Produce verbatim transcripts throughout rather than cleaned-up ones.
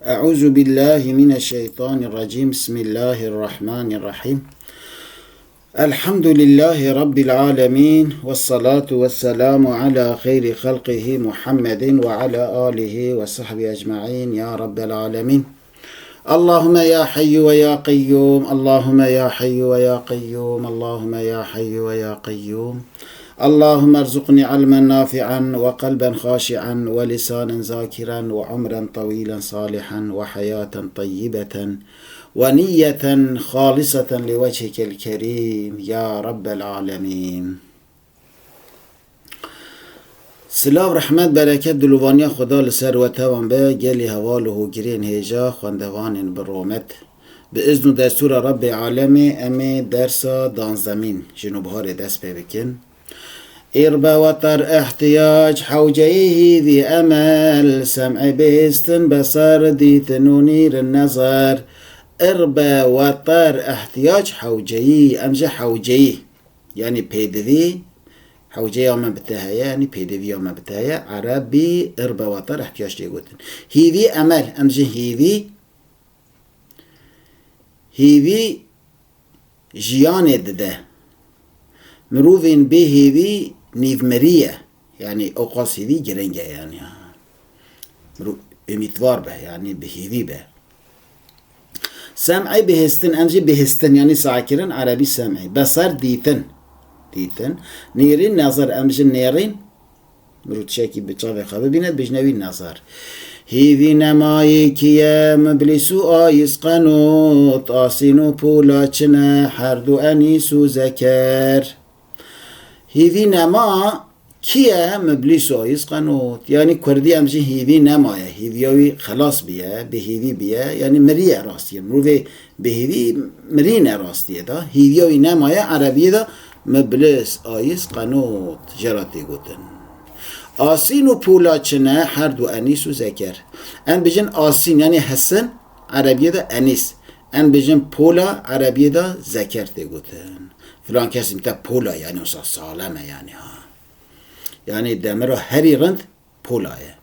أعوذ بالله من الشيطان الرجيم. بسم الله الرحمن الرحيم. الحمد لله رب العالمين، والصلاة والسلام على خير خلقه محمد وعلى آله وصحبه أجمعين يا رب العالمين. اللهم يا حي ويا قيوم، اللهم يا حي ويا قيوم، اللهم يا حي ويا قيوم. اللهم ارزقني علما نافعا وقلبا خاشعا ولسانا ذاكرا وعمرا طويلا صالحا وحياة طيبة ونية خالصة لوجهك الكريم يا رب العالمين. Silav, rehmet, bereket, dilovaniya Xweda li ser we tevan be, gelî heval û hogirên hêja, xwendevanên bi romet. Bi izn û destûra Rebbê Alemê em ê dersa danzemîn ji nûbiharê dest pê bikin. Îrbe weter ihtiyac, hewceyî hîvî emel, sem'ê bihêstin besar dîtin û nîrin nezer. Îrbe weter ihtiyac, hewceyî, em ji hewceyî, yanî pêdivî, hewceya me bi te heye, yanî pêdiviya me bi te heye, erebî îrbe weter ihtiyac tê gotin. Hîvî emel, em ji hîvî, hîvî jiyanê dide. Mirovên bê hêvî nîvmirî ye. Yanî ewqas hêvî giring e yanî. Mirov umîdvar be, yanî bi hêvî be. Sem'ê bihêstin, em jî bihêstin, yanî sahkirin, erebî sem'ê. Besar dîtin. Dîtin. Nêrîn, nezer, em jî nêrîn. Mirov tiştekî bi çavê xwe bibîne, dibêjne wî nezer. Hîvî nemayê kî ye, miblîs û ayîz qenot, asîn û pola çi ne, herdu enîs û zeker. Hîvî nema kî ye, miblîs û ayîz qenot. Yanî kurdî em jî hîvî nemaye, hîviya wî xelas biye, bi hîvî biye, yanî miriye rastiyê. Mirovê Bi hêvî mirîne rastiyê de, hêviya wî nemaye, erebiyê de miblis, ayîz, qenot jê re tê gotin. Asîn û pola çi ne, her du enîs û zeker. Em bijin asîn, yanî hesin, erebiyê de enîs. Em bijin pola, erebiyê de zeker tê gotin. Filan kesî te pola, yanî wisa salem e, yanî ha. Yanî demira herî rind pola ye.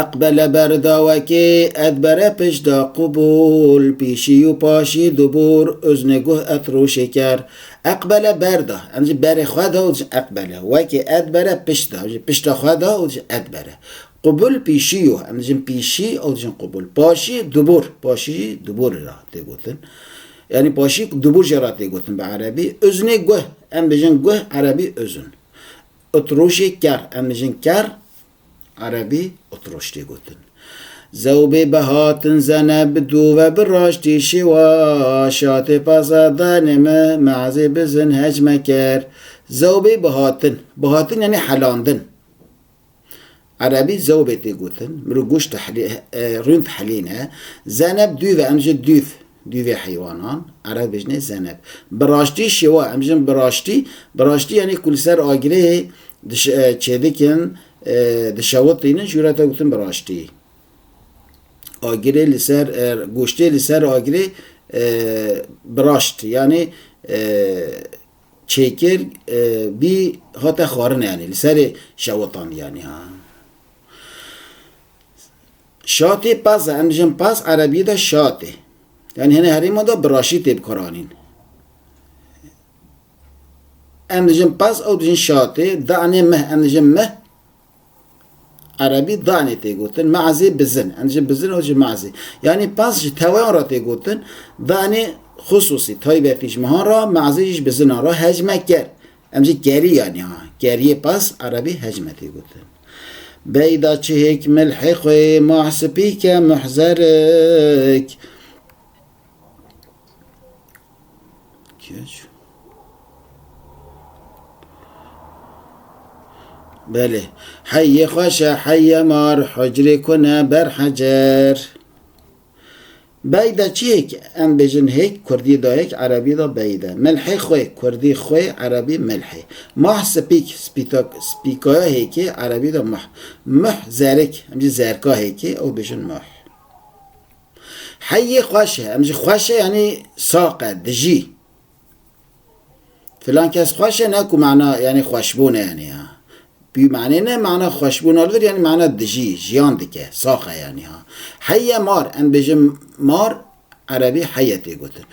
Eqbele berda wekê edbere pişt da qubûl, pîşî û paşî dubûr, uznê guh etroşê ker. Eqbele berda, em jî berê xwe da û dijin eqbele. Wekê edbere pişt da, em jî pişta xwe da û dijin edbere. Qubul pîşî yo, em dijin pîşî û dijin qubul. Paşî dubûr, paşî jî dubûr ra tê gotin. Yanî paşî dubûr jê ra tê gotin bi erebî. Uznê guh, em bijin guh, erebî uzun. Utroşê ker, em dijin ker, erebî utroş tê gotin. Zewbê bihatin Zeneb dû ve bi raştî şêwa, şatê paza danê me, mezê bizin hec meker. Zewbê bihatin, bihatin yanî helandin. Erebî zewbê tê gotin, mirov goşt dihelî-, e, rûn dihelîne. Zeneb dûv e, em jî dûv, dûvê heywanan, ereb bijnê zeneb. Bi raştî şêwa, em jî bi raştî, bi raştî yanî ku li ser agirê diş-, e, çêdikin, e, dişewitînin, jû re tê gotin bi raştî. Agirê li ser, e, goştê li ser agirê, e, bi raşt, yanî, e, çêkir, e, bî hate xwarin, yanî li serê şewitand, yanî ha. Şatê pez e, em dijin pez, erebiyê de şatê. Yanî hene herêma de bi raştî tê bikaranîn. Em dijin pez, ew dijin şatê, danê mih, em dijin mih. Erebî danê tê gotin, mezê bizin. Em jî bizin, ew jî mezê. Yanî pez ji tewayan re tê gotin, danê xusûsî, taybetî ji mihan re, mezê jî ji bizinan re, hec meker. Em jî kerî yanî ha. Keriyê pez, erebî hec me tê gotin. Beyda çihêk milhê xwe, mah spî ke muhzerik. Keç. Belê. Heyê xweş e, heyê mar, hucrê kune ber hecer. Beyda çi hêk? Em bêjin hêk, kurdî da hêk, erebî da beyde. Milhê xwe, kurdî xwe, erebî milhê. Mah spîk, spîtak-, spîkaya hêkê, erebî da mah. Muh zerik, em jî zerka hêkê, ew bêjin muh. Heyê xweş e. Em jî xweş e, yanî saq e, dijî. Filan kes xweş e, ne ku mana, yanî xweşbûn e, yanî ha. Pî manê ne, mana xweşbûna li vir, yanî mana dijî, jiyan dike, sax e yanî ha. Heye mar, em bêjin mar, erebî heye tê gotin.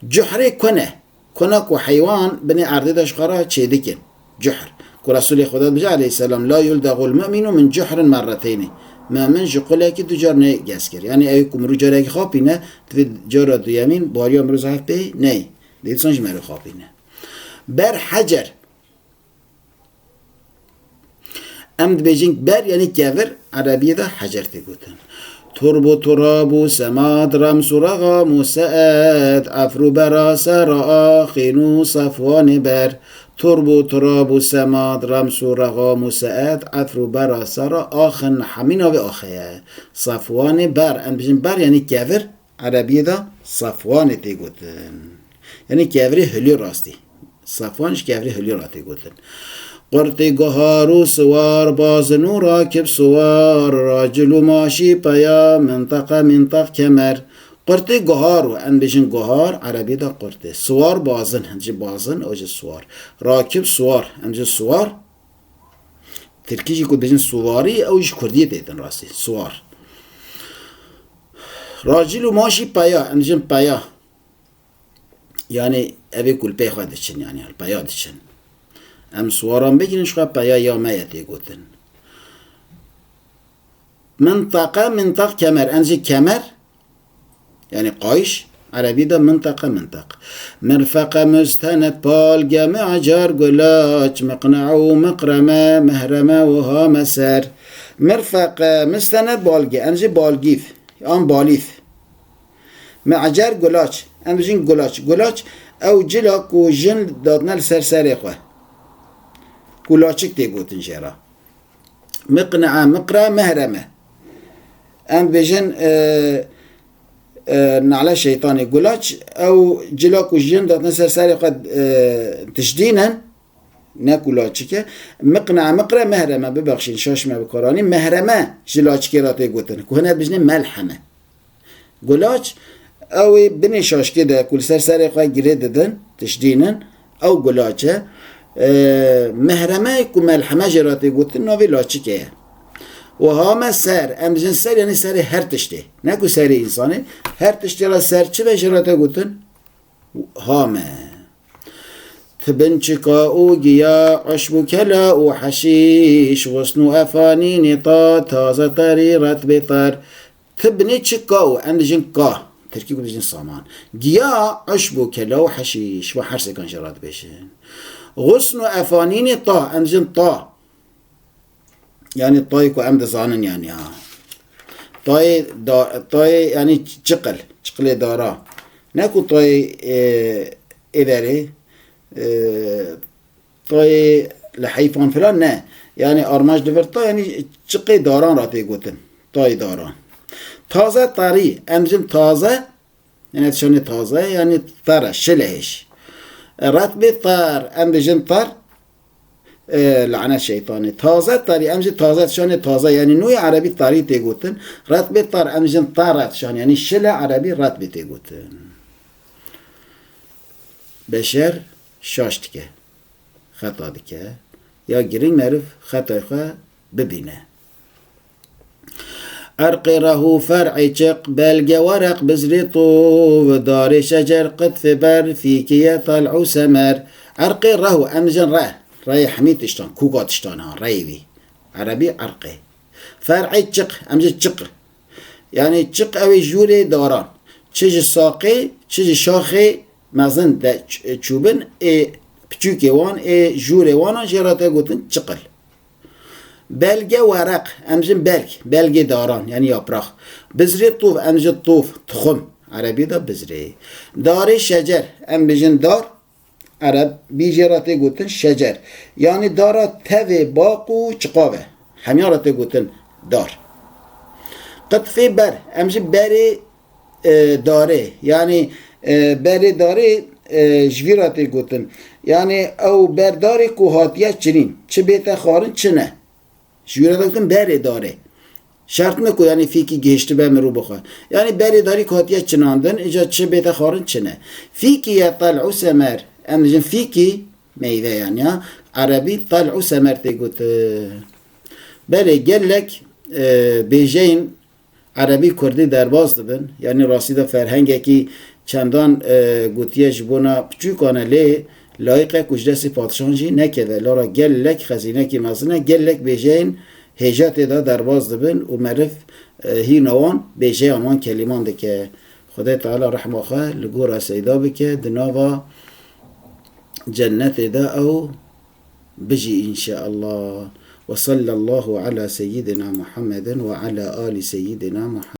Cuhrê kune, kune ku heywan binê erdê de ji xwe re çêdikin. Cuhr. Ku Resûlê Xweda dibêje aleyhisselam, "La yuldeğul mu'minu min cuhrin merreteyni." Mu'min ji qulekî du car nêgez kir. Yanî ew ku mirû carekî xapîne, divê cara duyemîn, bariya mirû zehf pê ney. Dê dîsan ji merû xapîne. Ber hecer. Em dibêjin ber, yanî kevir, erebiyê de hecer tê gotin. Turbu turabu semad, remsu regamu seed, efru berase ra axinu safwanê ber. Turbu turabu semad, remsu regamu seed, efru berase ra axin, hemî navê axê ye. Safwanê ber, em dibêjin ber, yanî kevir, erebiyê de safwanê tê gotin. Yanî kevirê hilî rastî. Safwan ji kevirê hilî re tê gotin. Qurtê guhar û siwar, bazin û rakib siwar, racil û maşî peya, minteqe, minteq, kemer. Qurtê guhar û, em bêjin guhar, erebî de qurtê. Siwar bazin, em jî bazin, ew jî siwar. Rakib siwar, em jî siwar. Tirkî jî ku dibêjin suwarî, ew ji kurdiyê têtin rastî. Siwar. Racil û maşî peya, em dibêjin peya. Yanî ev ê ku li pê xwe diçin, yanî li peya diçin. Em siwaran bigrin, ji xwe peya ya me ye tê gotin. Minteqe, minteq, kemer. Em jî kemer, yanî qayîş, erebî de minteqe, minteq. Mirfeqe, mustenet, balge, mi'cer, gulaç, miqne'e û miqreme, mehreme, wiha, meser. Mirfeqe, mustenet, balge. Em jî balgîv, yan balîf. Mi'cer, gulaç. Em dijin gulaç. Gulaç, ew cila ku jin datine li ser serê xwe. Ku laçik tê gotin jê re. Miqne'e, miqre, mehreme. Em bêjin, e, e, nale şeytanê. Gulaç, ew cila ku jin datine ser serê xwe, e, tişdînin. Ne ku laçik e. Miqne'e, miqre, mehreme, bibexşîn, şaş me bi karanî. Mehreme ji laçikê re tê gotin. Ku hine dijnê melheme. Gulaç, ew ê binê şaşkê de ku li ser serê xwe girê didin, tişdînin, ew gulaç e. E, mehreme ku melheme jê re tê gotin, navê laçikê ye. Wiha me ser, em dijin ser, yanî serê her tiştê. Ne ku serê însanê, her tiştê re ser çi be jê re tê gotin? Hame. Tibin çika û giya, uşb û kela û heşîş, xusn û efanînê ta, taze terî retbê ter. Tibinê çika û, em dijin ka. Tirkî ku dijin saman. Giya, uşb û kela û heşîş. Ve her sêkan jê re dibêjin. Xusn û efanînê ta, em dijin ta. Yanî tayê ku em dizanin yanî ha. Tayê da-, tayê yanî çiqil, çiqilê dara. Ne ku tayê, e, êverê, e, tayê li heyfan filan ne. Yanî armanc li vir ta yanî çiqê daran re tê gotin. Tayê daran. Taze tarî, em jin taze, Yanî tişanê taze, yanî tar e, şil e hêj. E, retbê tar, em dijin tar, e, lanet şeytanê. Taze tarî, em jî taze tişanê taze, yanî nûyê erebî tarî tê gotin. Retbê tar, em dijin tar e tişan, yanî şil e erebî retbê tê gotin. Beşer şaş dike. Xeta dike. Ya girîng meriv xetayê xwe bibîne. Erqê reh û fer'ê çiq, belge wereq bizrê tûv, darê şecer qitfê ber, fîkiye tel'û semer. Erqê reh û, em dijin reh. Rehê hemî tiştan, kûka tiştan ha, rehê wî. Erebî erqê. Fer'ê çiq, em dijin çiq. Yanî çiq ew ê jûrê daran. Çi ji saqê, çi ji şaxê mezin de ç-, çûbin ê piçûkê wan, ê jûrê wan a jê re tê gotin çiqil. Belge wereq, em dijin belg, belgê daran, yanî yaprax. Bizrê tûv, em dijin tûv, tuxum. Erebî de bizrê. Darê şecer, em dijin dar, erebî jê re tê gotin şecer. Yanî dara tevê baq û çiqa ve. Hemiyan re tê gotin dar. Qitfê ber, em dijin berê e, darê. Yanî, e, berê darê, e, ji vî re tê gotin. Yanî ew berdarê ku hatiye çinîn. Çi bête xwarin, çi ne. Ji vî re tê gotin berê darê. Şert ne ku yanî fîkî gihiştibe mirov bixwe. Yanî berê darî ku hatiye çinandin, îca çi bête xwarin, çi ne. Fîkî ye tel'û semer. Em dijin fîkî, Meyve yani ya. Erebî tal'u semer tê gotin. Belê gelek, e, bêjeyên Erebî Kurdî derbas dibin. Yanî rastî de ferhengekî çendan, e, gotiye ji bona piçûkan e lê layiqe ku ji destê padişan jî nekeve. Lara gelek xezînekî mezin e, gelek bêjeyên hêja tê de derbas dibin û meriv, e, hîna wan bêjeyan wan kelîman dike. Xwedê Teala rehma xwe li gora Seyda bike, di nava cennetê de ew bijî înşeallah. Ve sallallahu ala seyyidina Muhammedin ve ala ali seyyidina Muhammed.